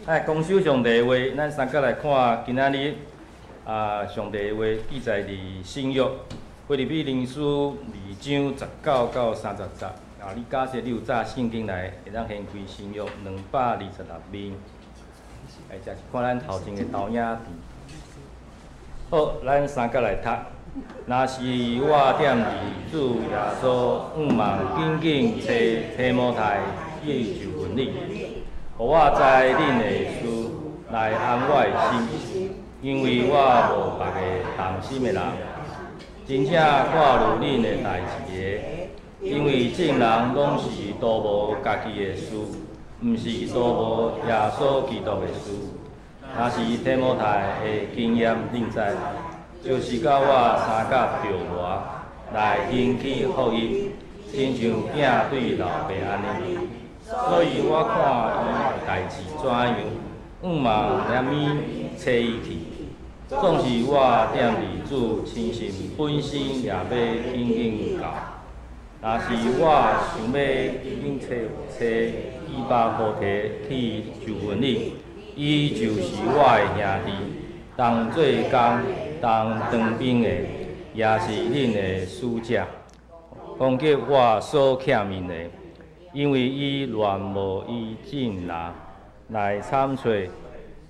來，公守上帝話，咱三角來看今仔日啊，上帝話記載佇新約腓立比人書2章19到30節。啊，你假設你有紮聖經來，會當掀開新約226面，或者是看咱頭前的投影片。好，咱三角來讀。若是我踮佇主耶穌，向望緊緊揣提摩太去就近你，予我知恁的事來安我的心，因為我無別个同心的人，真正掛慮恁的代誌的。因為眾人攏是圖謀家己的事，毋是圖謀耶穌基督的事。若是提摩太的經驗，恁知，就是佮我相佮著磨來興起福音，親像囝對老爸按呢。所以我看伊代誌怎樣，向望連鞭揣伊去。縱是我踮佇主親身本身也欲緊緊到。若是我想欲緊揣揣以巴弗提去就近你，伊就是我的兄弟，同做工、同當兵的，也是恁的使者，攻擊我所欠面的，因為伊戀慕伊眾人來參揣，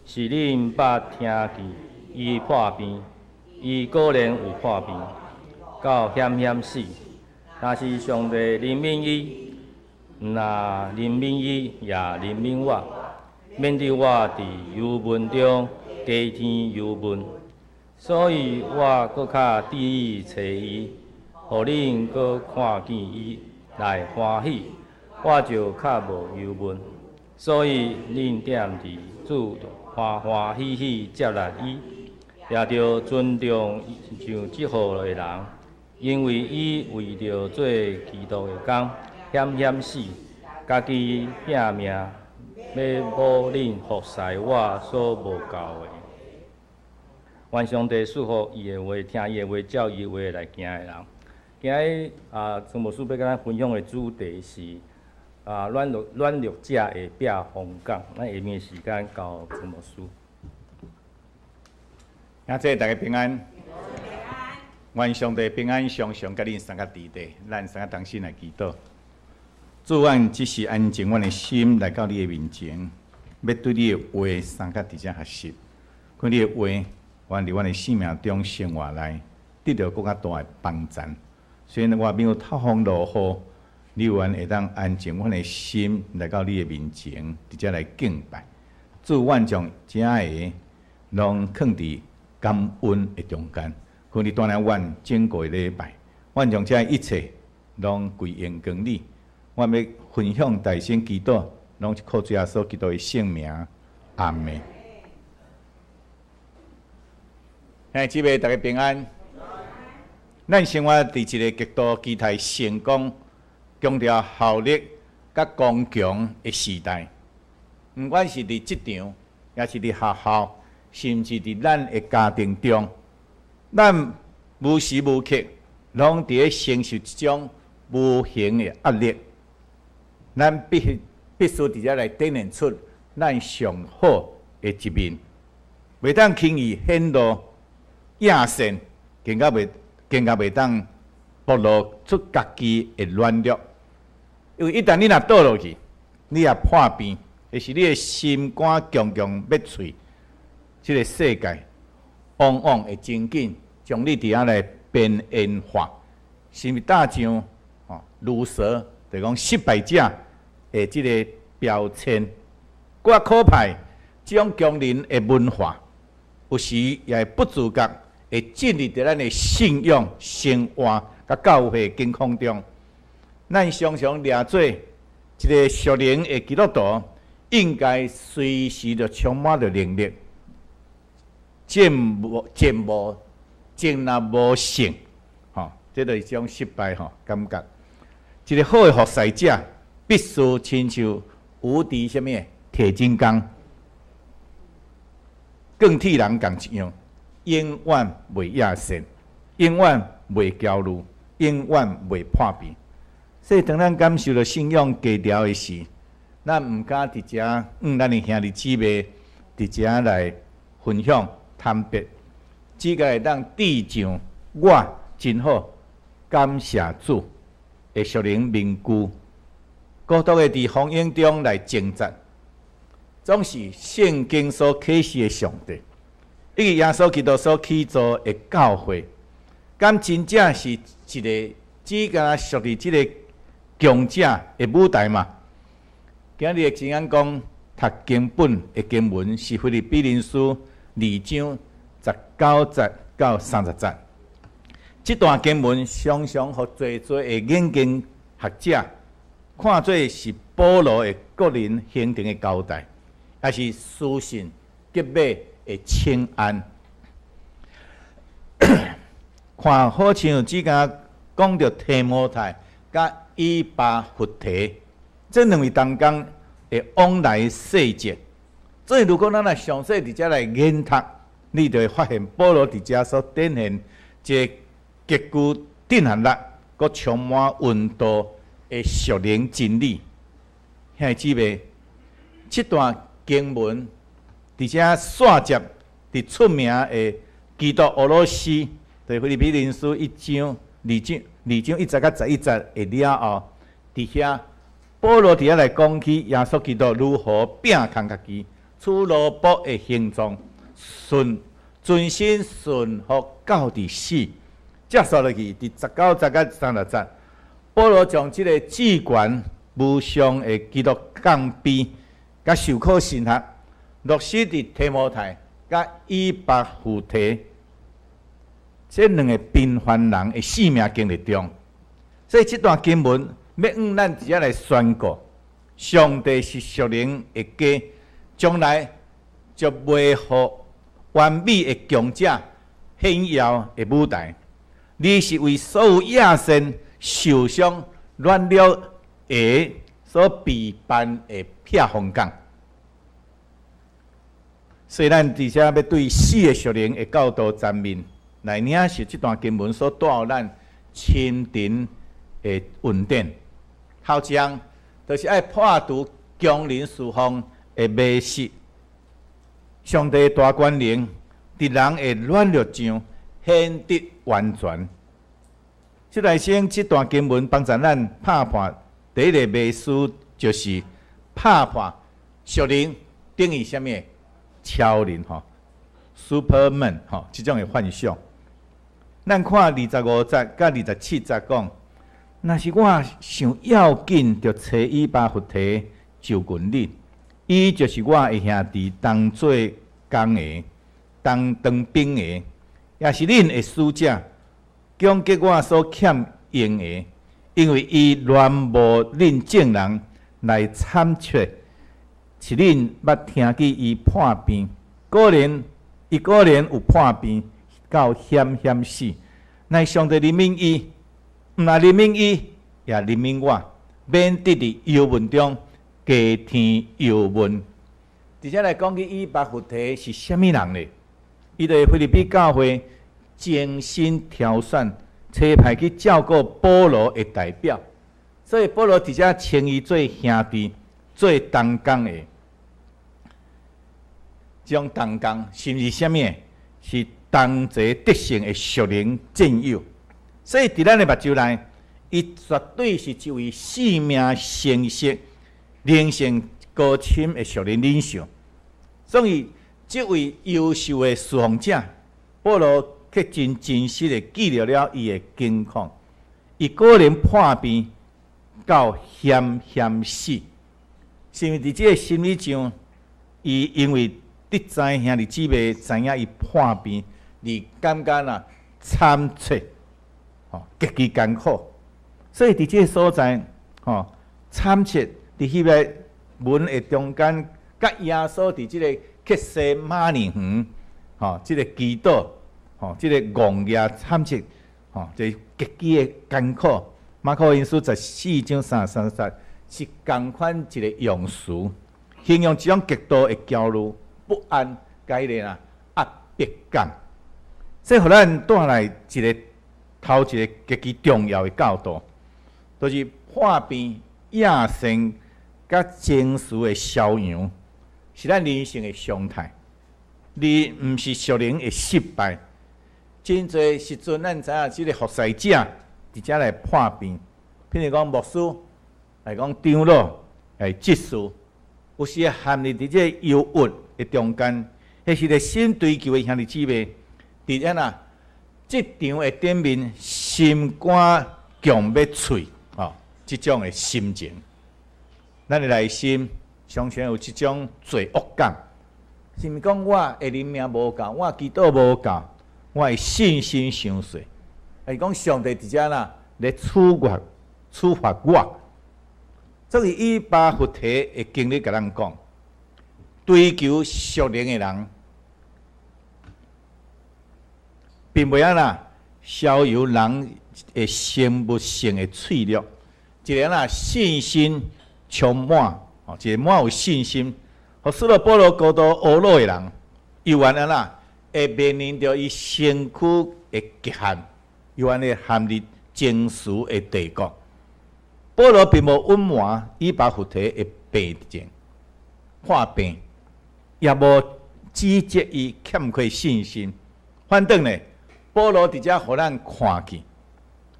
是恁捌聽見伊破病，伊果然有破病，到險險死。若是上帝憐憫伊，毋若憐憫伊，也憐憫我，免得我佇憂悶中加添憂悶。所以我閣較致意揣伊，予恁閣看見伊來歡喜，我就較無憂悶。所以恁踮佇主歡歡喜喜接納伊，也著尊重像這號的人。因為伊為著做基督的工，險險死，家己拼命欲補恁服侍我所無夠的。願上帝賜福伊的話，聽伊的話，照伊的話來行的人。今日啊，陳牧師欲佮咱分享的主題是啊，軟弱者的避風港。咱下面時間交陳牧師。兄弟大家平安。願上帝平安常常佮恁三个佇咧，咱三个同心來祈禱。主，阮這時安靜阮的心來到你的面前，欲對你的話相佮佇遮學習。看你的話，願佇阮的生命中生活內得著閣較大的幫贊。雖然外面有透風落雨，你願會當安靜阮的心來到你的面前，佇遮來敬拜。主，阮將遮的攏囥佇感恩的中間。求你帶領阮整個禮拜，阮將這一切攏歸榮光你。阮欲分享大聲祈禱，攏是靠主耶穌基督的聖名。阿們。兄弟姊妹，大家平安。咱生活佇一个極度期待成功、強調效率佮剛強的時代，毋管是佇職場，抑是佇學校，甚至佇咱的家庭中，咱無時無刻攏佇咧承受這種無形的壓力。咱必須佇遮來展現出咱上好的一面，袂當輕易顯露野性，更加袂當暴露出家己的軟弱。因為一旦你若倒落去，你若破病，或是你的心肝強強欲碎，這个世界往往會真緊將你佇遐來邊緣化，甚至打上吼 loser，就是講失敗者的這个標籤。閣較可怕，這種強人的文化，有時也會不自覺會進入佇咱的信仰、生活佮教會境況中。咱常常掠做一个屬靈的基督徒，應該隨時就充滿著能力，戰無戰若無勝，吼，這就是一種失敗吼感覺。一个好的服侍者，必須親像無敵啥物鐵金剛，鋼鐵人仝一樣，永遠袂野性，永遠袂焦慮，永遠袂破病。所以當咱感受著信仰低潮的時，咱毋敢佇遮，咱的兄弟姊妹佇遮來分享坦白，只個會當致上我真好，感謝主的屬靈面具，孤獨的佇風湧中來掙扎，總是聖經所啟示的上帝，以及耶穌基督所起造的教會，敢真正是一個只敢屬佇這个強者的舞台嘛？今日的真言講讀經本的經文是腓立比人書二章十九節到三十節。這段經文常常予濟濟的研經學者看做是保羅的個人行程的交代，也是書信結尾的請安。看好像只敢講著提摩太佮以巴弗提這兩位同工的往來細節。所以如果咱若詳細佇遮來研讀，你就會發現保羅佇遮所展現一个極具震撼力、閣充滿溫度的屬靈真理。兄弟姊妹，這段經文佇遮紲接佇出名的基督俄羅斯，佇腓立比人書一章、二章、二章一節佮十一節的了後，佇遐保羅佇遐來講起耶穌基督如何摒空家己，取奴僕的形狀，順存心順服到佇死。接續落去，佇十九節佮三十節，保羅將這个至懸無上的基督降卑，佮受苦神學，落實佇提摩太佮以巴弗提這兩个平凡人的生命經歷中。所以這段經文欲向咱直接來宣告：上帝是屬靈的家，將來就袂予完美的強者顯耀的舞台，而是為所有野性受傷、軟弱的所備辦的避風港。所以咱佇遮欲對四个屬靈的教導層面來領受這段經文所帶予咱深沉的恩典。頭一項就是愛破除強人事奉的迷失，上帝大權能佇人的軟弱上顯得完全。這來先，這段經文幫助咱拍破第一个迷思，就是拍破屬靈等於啥物？超人吼，Superman 吼，這種的幻想。咱看二十五節佮二十七節講，若是我想要緊，就揣以巴弗提就近恁，伊就是我的兄弟，同做工的，同當兵的，也是恁的使者，供給我所欠用的，因為伊戀慕恁眾人來慘切。是恁捌聽見伊破病，果然伊果然有破病，到險險死。乃上帝憐憫伊，毋但憐憫伊，也憐憫我，免得佇憂悶中加添憂悶。佇遮來講起以巴弗提是啥物人呢？伊佇腓立比教會精心挑選，差派去照顧保羅的代表，所以保羅佇遮稱伊做兄弟，做同工的。這種同工是毋是啥物？是同齊得勝的屬靈戰友。所以佇咱的目睭內，伊絕對是一位生命成熟、靈性高深的屬靈領袖。所以，這位優秀的事奉者，保羅卻真真實的記錄了伊的境況。伊果然破病到險險死，是毋是佇這个心理上，伊因為得知兄弟姊妹知影伊破病，而感覺啊慘切，吼極其艱苦。所以佇這个所在，吼慘切佇彼个文的中間，佮耶穌佇這个客西馬尼園，吼這个祈禱，吼這个戇夜慘切，吼這極其的艱苦。馬可福音書十四章三十三節是仝款一个用詞，形容這種極度的焦慮、不安，佮彼个啦壓迫感。這予咱帶來一个頭一个極其重要的教導，就是破病野性佮情緒的消揚，是咱人生的常態，而毋是屬靈的失敗。真濟時陣，咱知影這个服侍者佇遮來破病，譬如講牧師，來講長老，來執事，有時會陷入佇這个憂鬱的中間，彼是熱心追求的兄弟姊妹，佇按怎職場的頂面，心肝強欲碎，吼，這種的心情，咱的內心常常有這種罪惡感，是毋是講我的靈命無夠，我祈禱無夠，我的信心傷細，還是講上帝佇遮啦咧處罰我？所以以巴弗提的經歷共咱講，追求屬靈的人，並袂按怎消柔人的生物性的脆弱，一个按怎信心充滿，哦，一个滿有信心，予使徒保羅高度呵咾的人，猶原按怎會面臨著伊身軀的極限，猶原會陷入情緒的低谷。保羅並無隱瞞以巴弗提的病症、破病，也無指責伊欠缺信心。反轉呢，保羅佇遮予咱看見，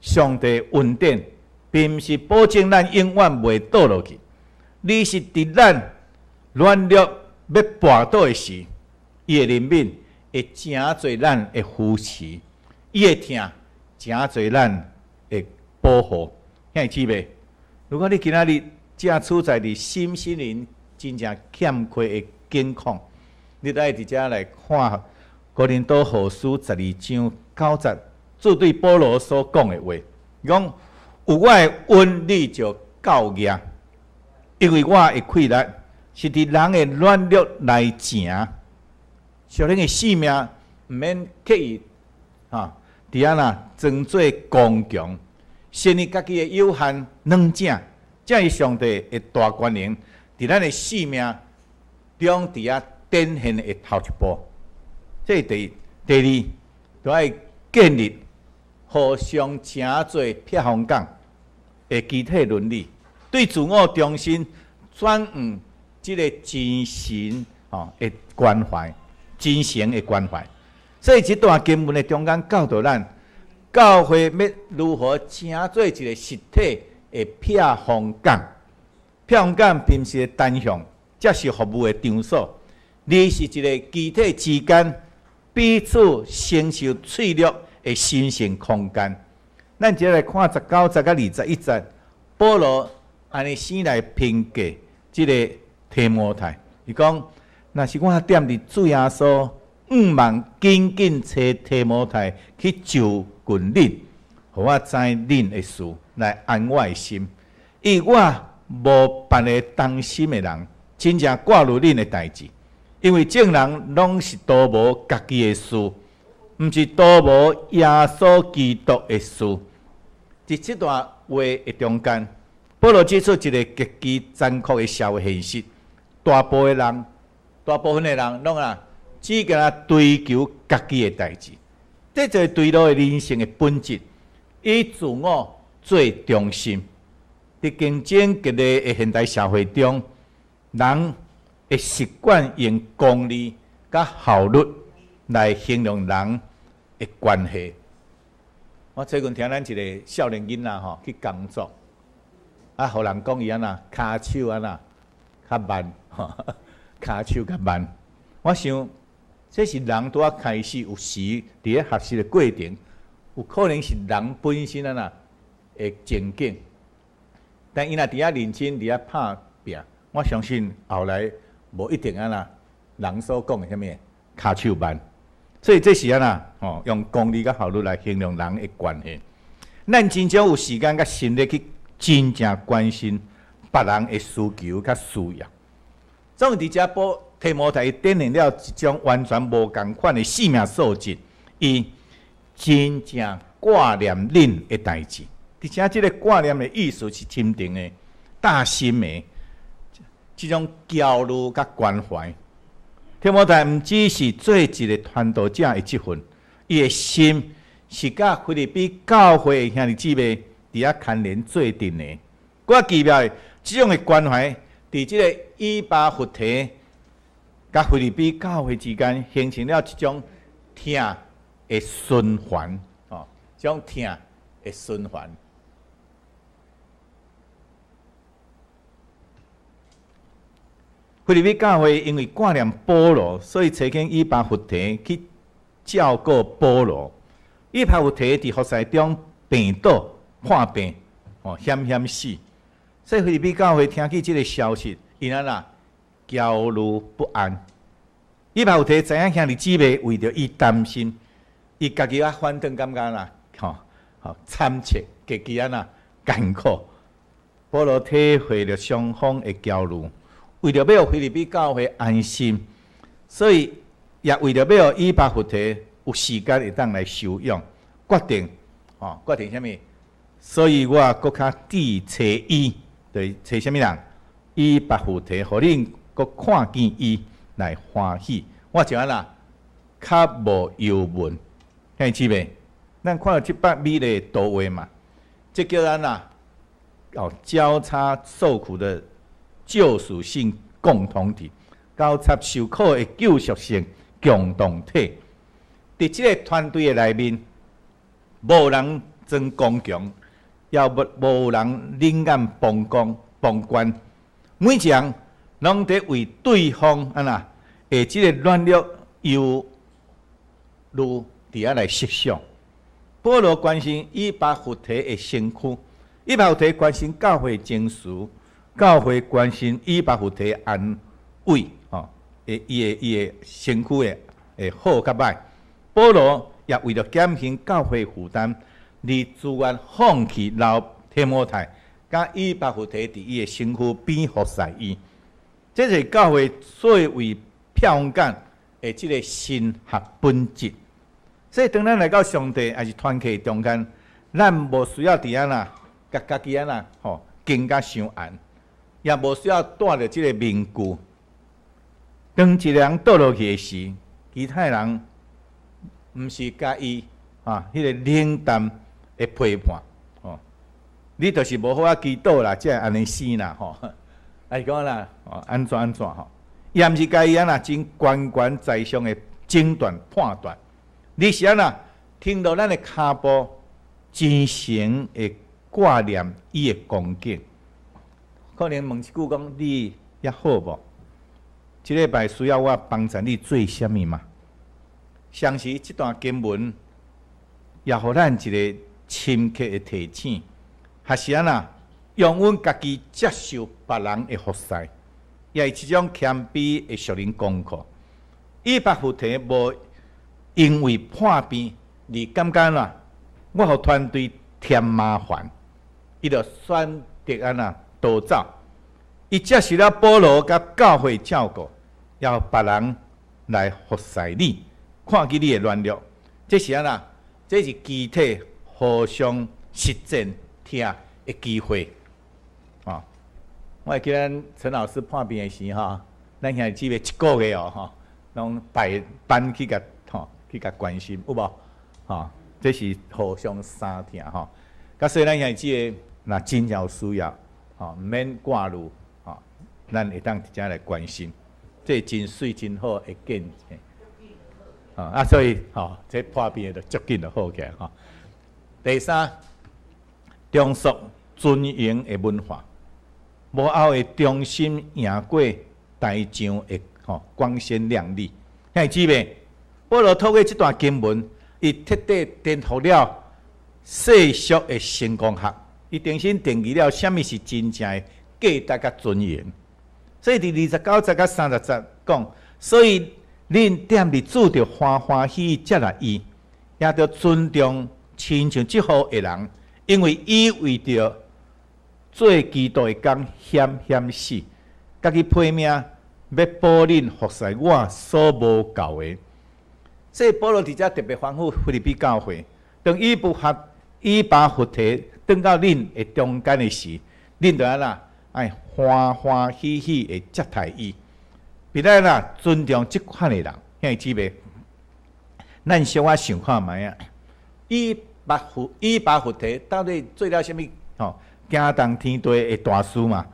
上帝恩典，並毋是保證咱永遠袂倒落去，而是佇咱軟弱欲跋倒的時，伊的憐憫會成做咱的扶持，伊的疼成做咱的保護。兄弟姊妹，如果你今仔日正處在佇身心靈真正欠缺的境況，你著愛佇遮來看哥林多後書12章9節，主對保羅所講的話，伊講有我的恩，你就夠額，因為我的氣力是佇人的軟弱來成。屬靈的生命毋免刻意哈，佇按怎裝做剛強，承認家己的有限軟正，才是上帝的大權能，佇咱的生命中佇遐展現的頭一步。這是第一，第二，著愛建立互相成做避風港的肢體倫理，對自我中心轉向這个真神吼的關懷，真誠的關懷。所以這段經文的中間教導咱，教會欲如何成做一個實體的避風港。避風港並毋是單向，這是服務的場所，而是一個肢體之間彼此承受脆弱的神聖空間。咱接來看19節佮21節，保羅按呢先來評價這个提摩太，伊講：若是我踮佇主耶穌，向望緊緊揣提摩太去就近恁，予我知恁的事，來安我的心。因為我無別个同心的人，真正掛慮恁的代誌。因為眾人攏是圖謀家己的事，毋是圖謀耶穌基督的事。佇這段話的中間，保羅指出一个極其殘酷的社會現實：大部分的人攏啊，只干焦追求家己的代誌。這就是墜落的人性的本質，以自我做中心。佇競爭激烈的現代社會中，人會習慣用功利佮效率來形容人的關係。我最近聽咱一个少年囡仔吼去工作，啊，予人講伊按怎跤手按怎較慢，跤手較慢。我想，這是人拄仔開始有時佇咧學習的過程，有可能是人本身按怎的情景。但伊若佇遐認真佇遐拍拚，我相信後來無一定按怎人所講的啥物跤手慢。所以這是按怎吼，用功利佮效率來形容人的關係。咱真少有時間佮心力去真正關心別人的需求佮需要。總佇遮保提摩太展現了一種完全無仝款的生命素質，伊真正掛念恁的代誌，而且這个掛念的意思是深沉的、貼心的，這種焦慮佮關懷。提摩太毋只是做一个傳道者的職分，伊的心是佮腓立比教會的兄弟姊妹佇遐牽連做陣的。閣較奇妙的，這種的關懷，佇這个以巴弗提佮腓立比教會之間，形成了一種疼的循環，哦，這種疼的循環。腓立比教會因為掛念保羅，所以差遣以巴弗提去照顧保羅。以巴弗提佇服侍中病倒破病，哦，險險死。所以腓立比教會聽見這个消息，𪜶按怎焦慮不安。以巴弗提知影兄弟姊妹為著伊擔心，伊家己啊反轉感覺啦，吼吼慘切，家己按怎艱苦。保羅體會著雙方的焦慮，為著欲予腓立比教會安心，所以也為著欲予以巴弗提有時間會當來休養，決定吼決定啥物？所以我閣較致揣伊，就是揣啥物人？以巴弗提，予恁閣看見伊來歡喜。我就按怎較無憂悶，兄弟姊妹，咱看著這幅美麗圖畫嘛，這叫按怎哦，交叉受苦的救贖性共同體，交叉受苦的救贖性共同體。佇這个團隊的內面，無人裝剛強，也無人冷眼旁觀，旁觀。每一人攏佇為對方按怎的這个軟弱憂慮佇遐來設想。保羅關心以巴弗提的身軀，以巴弗提關心教會情緒，教會關心以巴弗提安危，吼，伊的身軀的會好佮歹。保羅也為著減輕教會負擔，而自願放棄留提摩太，佮以巴弗提佇伊的身軀邊服侍伊。這是教會最為避風港的這个神學本質。所以當咱來到上帝抑是團契中間，咱無需要佇遐啦，共家己按怎吼，更加傷懸，也無需要戴著這个面具。當一个人倒落去的時，其他人毋是共伊啊，彼个冷淡的批判，吼，你就是無好仔祈禱啦，才會按呢死啦，吼，抑是講啦，哦，按怎按怎吼，也毋是共伊按怎真懸懸在上的診斷判斷。你是按怎停落咱的跤步，真誠的掛念伊的光景。可能問一句講，你猶好無？這禮拜需要我幫助你做啥物嗎？相時這段經文也予咱一个深刻的提醒，還是按怎用阮家己接受別人的服侍，也是一種謙卑的屬靈功課。以巴弗提無因為破病而感覺啦，我予團隊添麻煩，伊就選擇按怎逃走。伊接受了保羅佮教會照顧，也予別人來服侍你，看見你的軟弱，這是按怎？這是肢體互相實踐疼的機會。啊，我會記得咱陳老師破病的時吼，咱兄弟姊妹一個月哦，吼，攏排班去共吼去共關心，有無？吼，這是互相相疼吼。佮所以咱兄弟姊妹若真正有需要，吼，毋免掛慮，吼，咱會當直接來關心，這真媠真好的見證。啊，所以吼，這破病的就足緊就好起來吼。第三，重塑尊榮的文化，幕後會忠心贏過台上的吼光鮮亮麗。兄弟姊妹，保羅透過這段經文，伊徹底顛覆了世俗的成功學，伊重新定義了啥物是真正的價值佮尊嚴。所以佇29節佮30節講，所以恁踮佇主著歡歡喜喜接納伊，也著尊重親像這號的人，因為伊為著做基督的工險險死，家己拼命欲補恁服侍我所無夠的。所以保羅佇遮特別吩咐腓立比教會，當以巴弗提轉到恁的中間的時，恁著按怎愛歡歡喜喜的接待伊，彼得啦尊重這款的人，兄弟姊妹，咱小可想看覓啊？以巴弗提到底做了啥物？吼，驚動天地的大事嘛？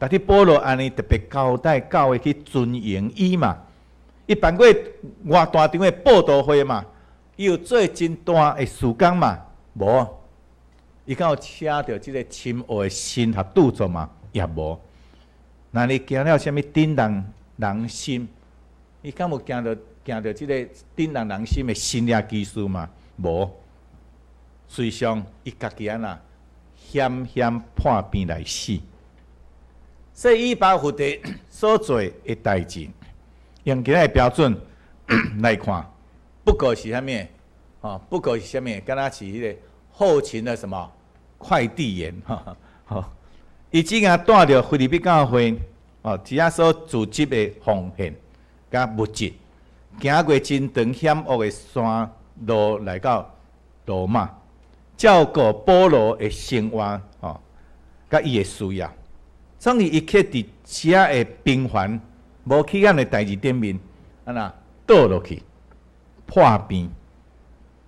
但是保羅按呢特別交代教會去尊榮伊嘛，伊辦過偌大場的佈道會嘛，伊有做真大的事工嘛？無，伊敢有寫著這个深奧的神學著作嘛？也無。若你行了啥物震動人心，伊敢有行著這个震動人心的神蹟奇事嘛？無。事實上，伊家己按怎險險破病來死。所以以巴弗提所做的代誌，用今仔的標準來看，不過是啥物？吼，不過是啥物？敢若是彼个後勤的什麼快遞員？吼，伊只驚帶著腓立比教會，哦，這遐所組織的奉獻佮物質，行過真長險惡的山路來到羅馬，照顧保羅的生活，吼，佮伊的需要。總之，伊卻佇遮的平凡、無起眼的代誌頂面，按怎倒落去，破病，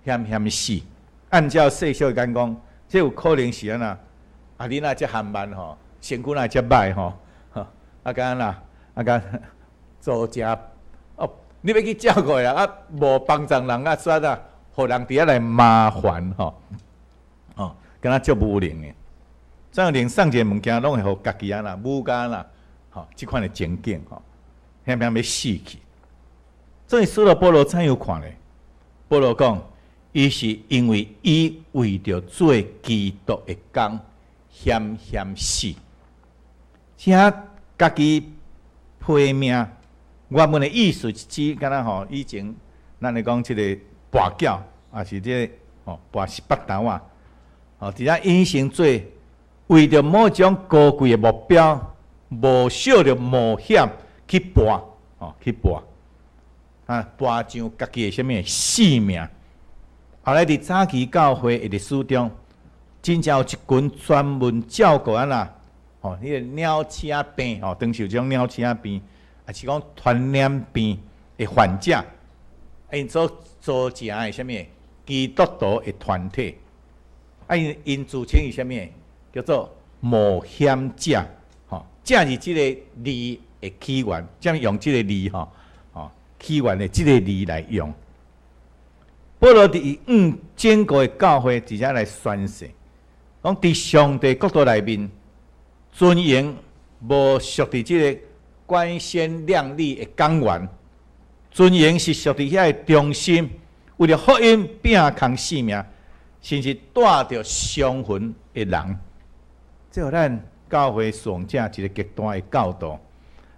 險險死。按照世俗的眼光，這有可能是按怎？啊，你若遮含慢吼，身軀若遮䆀吼，啊，敢按怎？啊，敢做食哦，你欲去照顧伊啊，無幫助人啊，煞啊，予人佇遐來麻煩吼，哦，敢若足無能的。這樣連送一个物件，攏會予家己按怎，母家啦，吼，這款的情景吼，險險欲死去。所以使徒保羅怎樣看咧？保羅講，伊是因為伊為著做基督的工，險險死。這家己賠命，原文的意思是指敢若吼，以前咱來講這个跋筊，抑是這个吼跋十八刀仔，吼，佇遐引申做為著某種高貴的目標，無惜著冒險去搏，吼去搏，啊，搏上家己的啥物性命。後來佇早期教會的歷史中，真正有一群專門照顧按怎，吼，彼个鳥鼠病，吼，長壽這種鳥鼠病，抑是講傳染病的患者，𪜶所組成的啥物基督徒的團體，啊，𪜶自稱是啥物？叫做冒險者，吼，者是這个字的起源，這樣用這个字吼，吼，起源的這个字來用。保羅佇向整個的教會佇遮來宣誓，講佇上帝國度內面，尊榮無屬佇這个光鮮亮麗的講員，尊榮是屬佇遐个忠心，為著福音摒空性命，甚至帶著傷痕的人。這予咱教會侍奉者一個極大的教導，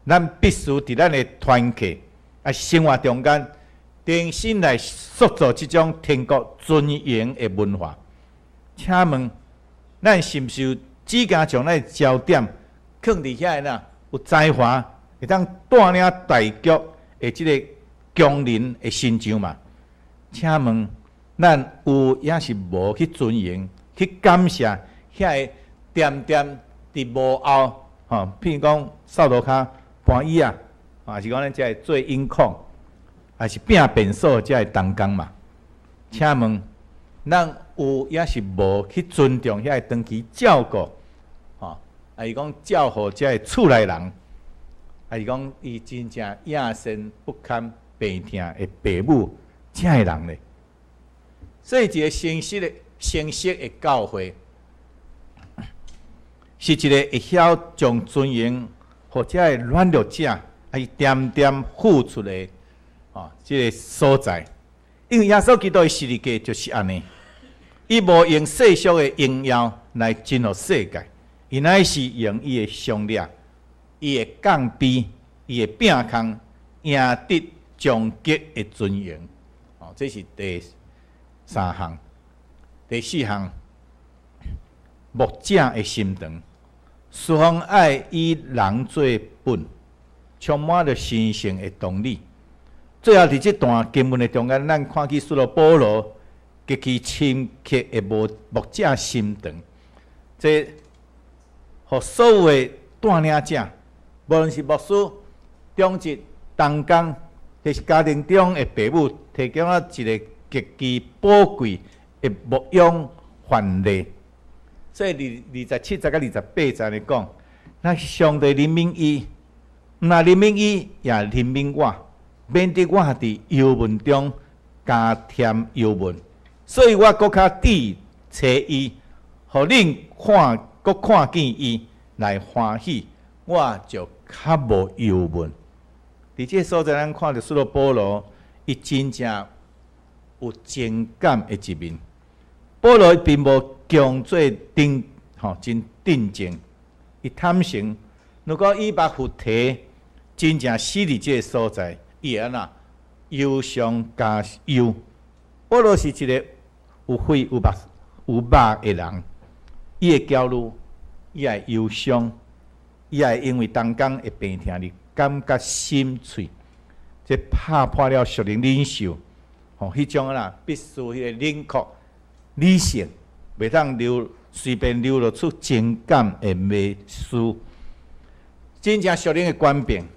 咱必須佇咱的團契啊生活中間，重新來塑造這種天國尊榮的文化。請問，咱是毋是只敢將咱的焦點囥佇遐个呐有才華，會當帶領大局的這个工人的身上嘛？請問，咱有抑是無去尊榮、去感謝遐个恬恬佇幕後，吼，譬如講掃塗跤、搬椅仔，抑是講咱遮个做音控，抑是摒便所遮个同工嘛？請問，咱有抑是無去尊重遐个長期照顧，吼，抑是講照顧遮个厝內人，抑是講伊真正夜身不堪病痛的爸母遮个人咧？所以一个誠實的教會，是一个會曉將尊榮予遮个軟弱者，伊恬恬付出的，吼，這个所在。因為耶穌基督的十字架就是按呢，伊無用世俗的榮耀來征服世界，伊乃是用伊的傷掠、伊的降卑、伊的摒空，贏得終極的尊榮。哦，這是第三項。第四項，牧者的心腸，侍奉愛以人做本，充滿著神聖的同理。最後，佇這段經文的中間，咱看見使徒保羅極其深刻的牧者心腸，這予所有的帶領者，無論是牧師、長執、同工，抑是家庭中的爸母，提供了一个極其寶貴的牧養範例。所以二27節佮28節來講，若上帝憐憫伊，毋但憐憫伊，也憐憫我，免得我佇憂悶中加添憂悶。所以我閣較致揣伊，予恁看，閣看見伊來歡喜，我就較無憂悶。佇這个所在，咱看著使徒保羅，伊真正有情感的一面。保羅並無強做鎮，吼，真鎮靜。伊坦誠，如果以巴弗提真正死佇這个所在，伊會按怎憂上加憂。保羅是一个有血有目有肉的人，伊會焦慮，伊會憂傷，伊會因為同工的病痛而感覺心碎，這拍破了屬靈領袖吼，彼種啦，必須彼个冷酷理性，袂當流隨便流露出情感的迷思。真正屬靈的權柄，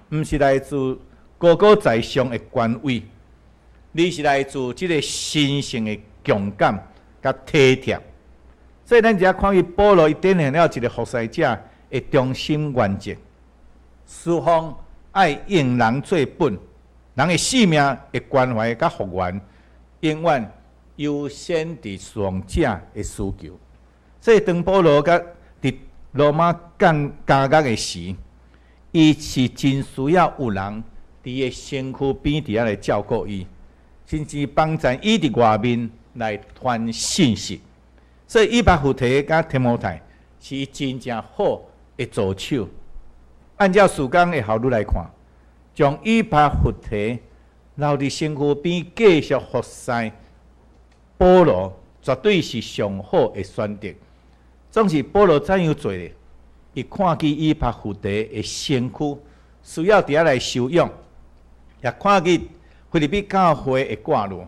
毋是來自高高在上的權威，而是來自這个神聖的共感佮體貼。所以咱遮看見保羅伊展現了一个服侍者的中心原則。侍奉愛用人做本，人的性命的關懷佮復原，永遠優先佇侍奉者的需求。所以當保羅佮佇羅馬監監獄的時，伊是真需要有人佇伊的身軀邊佇遐來照顧伊，甚至幫贊伊佇外面來傳信息。所以以巴弗提佮提摩太是伊真正好的助手。按照時間的效率來看，將以巴弗提留佇身軀邊繼續服侍保羅，絕對是上好的選擇。總是保羅怎樣做咧？伊看見以巴弗提的身軀需要佇遐來休養，也看見腓立比教會的掛慮，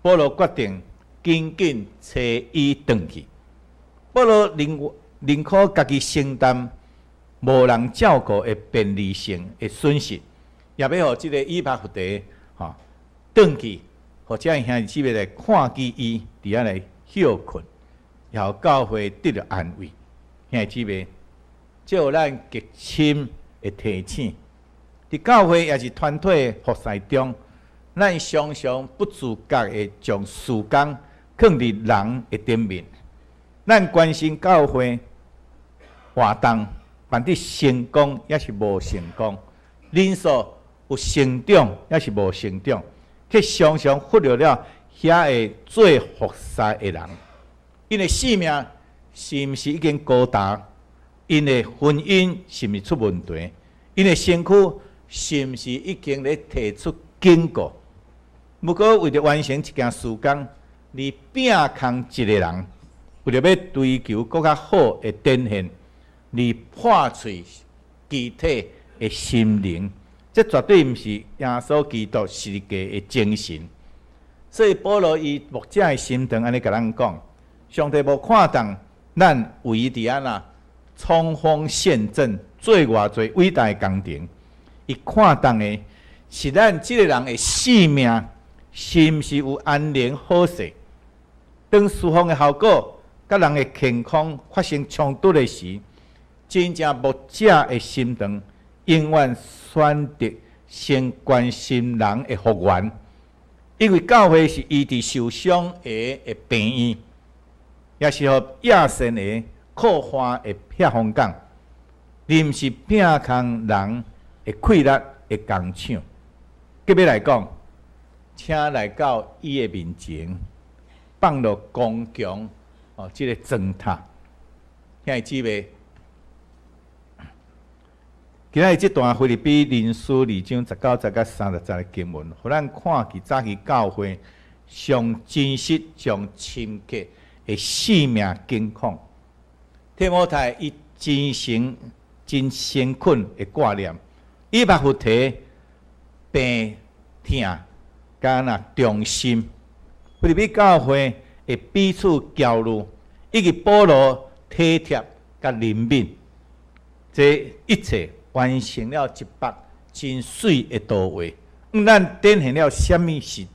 保羅決定緊緊揣伊轉去。保羅寧寧可家己承擔無人照顧的便利性的損失，也欲予這个以巴弗提吼轉去，予遮兄弟姊妹來看見伊佇遐來歇睏，也予教會得著安慰。兄弟姊妹，這予咱極深的提醒。佇教會抑是團體服侍中，咱常常不自覺的將事工囥佇人的頂面。咱關心教會活動辦得成功抑是無成功，人數有成長抑是無成長，卻常常忽略了遐个做服侍的人，𪜶的性命是毋是已經高達？𪜶的婚姻是毋是出問題？𪜶的身軀是毋是已經咧提出警告？毋過為著完成一件事工，而摒空一个人，為著欲追求閣較好的展現，而破碎肢體的心靈，這絕對毋是耶穌基督十字架的精神。所以保羅以牧者的心腸按呢共咱講：上帝無看重咱為伊佇按怎衝鋒陷陣做偌濟偉大的工程，伊看重的是咱這个人的性命是毋是有安寧好勢。當侍奉的效果佮人的健康發生衝突的時，真正牧者的心腸永遠選擇先關心人的復原，因為教會是醫治受傷的病院，抑是予亞善的擴化的避風港，而毋是摒空人的氣力的工廠。結尾來講，請來到伊的面前，放落剛強哦，這个磚塔，兄弟姊妹，今仔日這段腓立比人書二章19節佮30節的經文，予咱看見早期教會上真實、上深刻的性命境況。提摩太伊真誠、真誠懇的掛念，以巴弗提病痛，佮若忠心，腓立比教會的彼此焦慮，以及保羅體貼佮憐憫，這一切完成了一幅真媠的圖畫，向咱展現了啥物是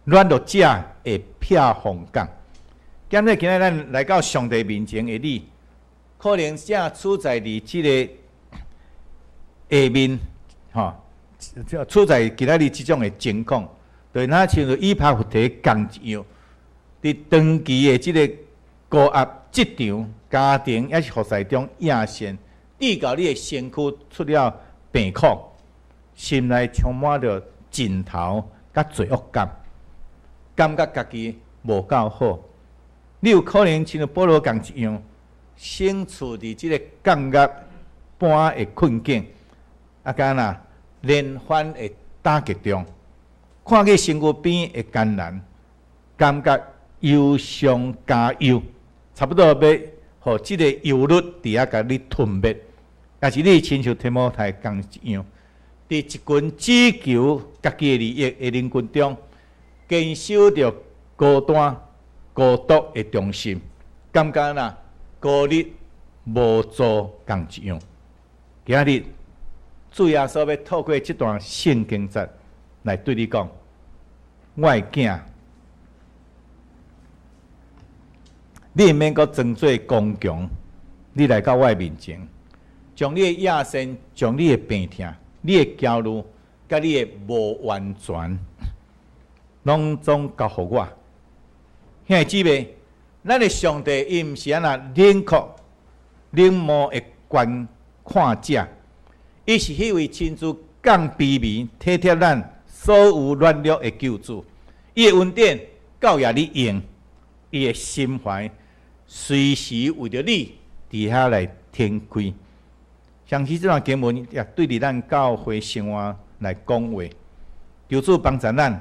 軟弱者的避風港。今日今仔咱來到上帝面前的你，可能正處在佇這个下面，吼，處在今仔日這種的情況，就若像以巴弗提仝一樣，佇長期的這个高壓職場、家庭抑是服侍中壓線，致到你的身軀出了病苦，心內充滿著盡頭佮罪惡感，感覺家己無夠好。你有可能親像保羅仝一樣，身處佇這个降壓般的困境，啊，敢若連番的打擊中，看見身軀邊的艱難，感覺憂傷加憂，差不多欲予這个憂慮佇遐共你吞滅，抑是你親像提摩太仝一樣，佇一群只求家己的利益的人群中，堅守著孤單、孤獨的忠心，感覺若孤立無助仝一樣。今日主耶穌欲透過這段聖經節來對你講：我的囝，你毋免閣裝做剛強，你來到我的面前，將你的野心、將你的病痛、你的焦慮、佮你的無完全，攏總交予我。兄弟姊妹，咱的上帝伊毋是按那冷酷、冷漠的觀看者，伊是彼位親自降卑微、體貼咱所有軟弱的救主。伊的恩典夠予你用，伊的心懷隨時為著你佇遐來展開。相信這段經文也對佇咱教會生活來講話，求主幫助咱，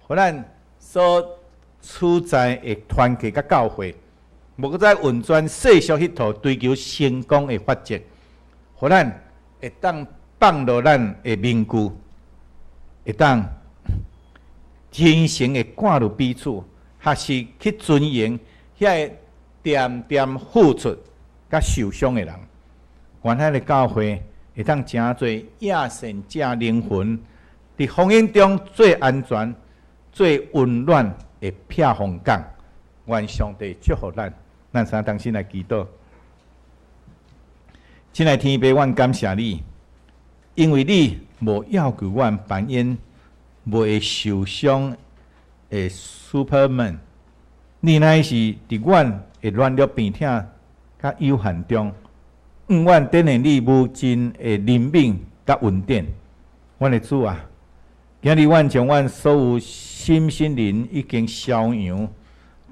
予咱所處在的團契佮教會，無閣再運轉世俗彼套追求成功的法則，予咱會當放落咱的面具，會當真誠的看入彼此，學習去尊榮遐个恬恬付出佮受傷的人。願咱的教會會當成做野善者靈魂，佇風雨中最安全、最溫暖的避風港。願上帝祝福咱，咱三同心來祈禱。親愛天父，阮感謝你，因為你無要求阮扮演袂會受傷的 Superman，你乃是佇阮的軟弱、病痛佮有限中，向阮展現你無盡的憐憫佮恩典。阮的主啊，今日阮將阮所有心身靈已經消揚，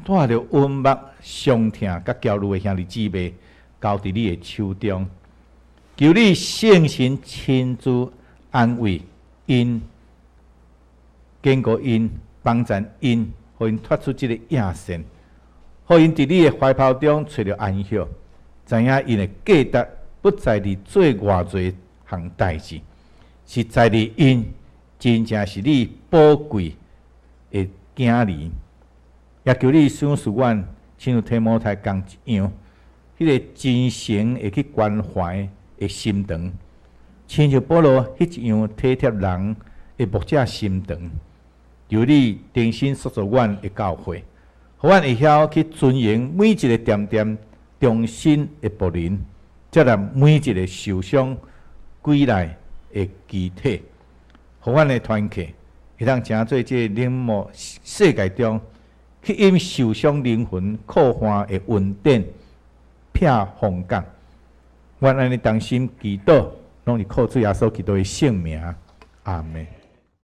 帶著溫目、傷痛佮焦慮的兄弟姊妹，交佇你的手中。求你聖神親自安慰𪜶、堅固𪜶、幫助𪜶，予𪜶脫出這个野線，予𪜶佇你的懷抱中揣著安息，知影𪜶的價值不在佇做偌濟項代誌，是在佇𪜶真正是你寶貴的囝兒。也求你賞賜阮，親像提摩太仝一樣，彼个真誠會去關懷的心腸，親像保羅彼一樣體貼人的牧者心腸。求你重新塑造阮的教會，予阮會曉去尊榮每一个恬恬忠心的僕人，接納每一个受傷歸來的肢體，予阮的團契會當成做這个冷漠世界中吸引受傷靈魂渴盼的恩典避風港。阮按呢同心祈禱，攏是靠主耶穌基督的聖名。阿門。